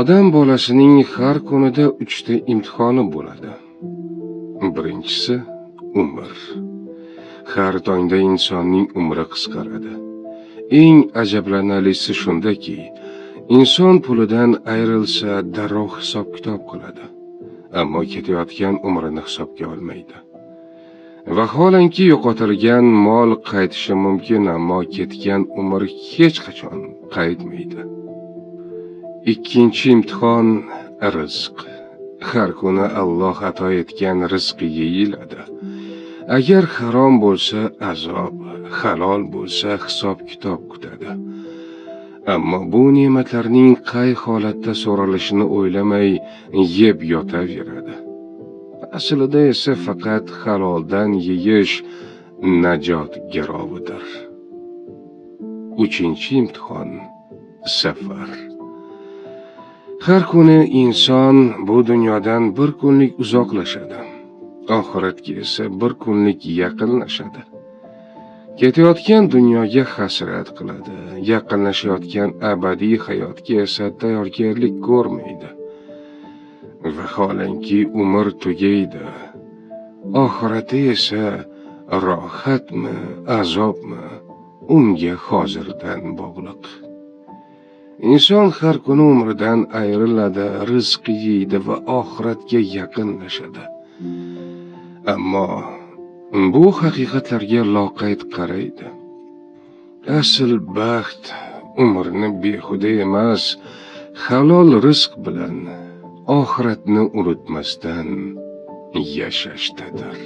Odam bolasining har kunida 3 ta imtihoni bo'ladi. Birinchisi umr. Har tongda insonning umri qisqaradi. Eng ajablanarlisi shundaki, inson pulidan ayrilsa darrov hisob-kitob qiladi, ammo ketayotgan umrini hisobga olmaydi. Vaholanki yo'qotilgan mol qaytishi mumkin, ammo ketgan umr hech qachon qaytmaydi. Ikkinchi imtihon rizq. Har kuni Alloh ato etgan rizqi yeyiladi. Agar harom bo'lsa azob, halol bo'lsa hisob-kitob kutadi. Ammo bu ne'matlarning qay holatda so'ralishini o'ylamay yeb yotaveradi. Aslida esa faqat haloldan yeyish najot garovidir. Uchinchi imtihon safar. Har kuni inson bu dunyodan bir kunlik uzoqlashadi. Oxiratga esa bir kunlik yaqinlashadi. Ketayotgan dunyoga hasrat qiladi, yaqinlashayotgan abadiy hayotga esa tayyorgarlik ko'rmaydi. Vaholanki umr tugaydi. Oxirati esa rohatmi, azobmi unga hozirdan bog'liq. Inson har kuni umridan ayriladi, rizq yeydi va oxiratga yaqinlashadi. Ammo bu haqiqatlarga loqayd qaraydi. Asl baxt umrni behuda emas, halol rizq bilan oxiratni unutmasdan yashashdadir.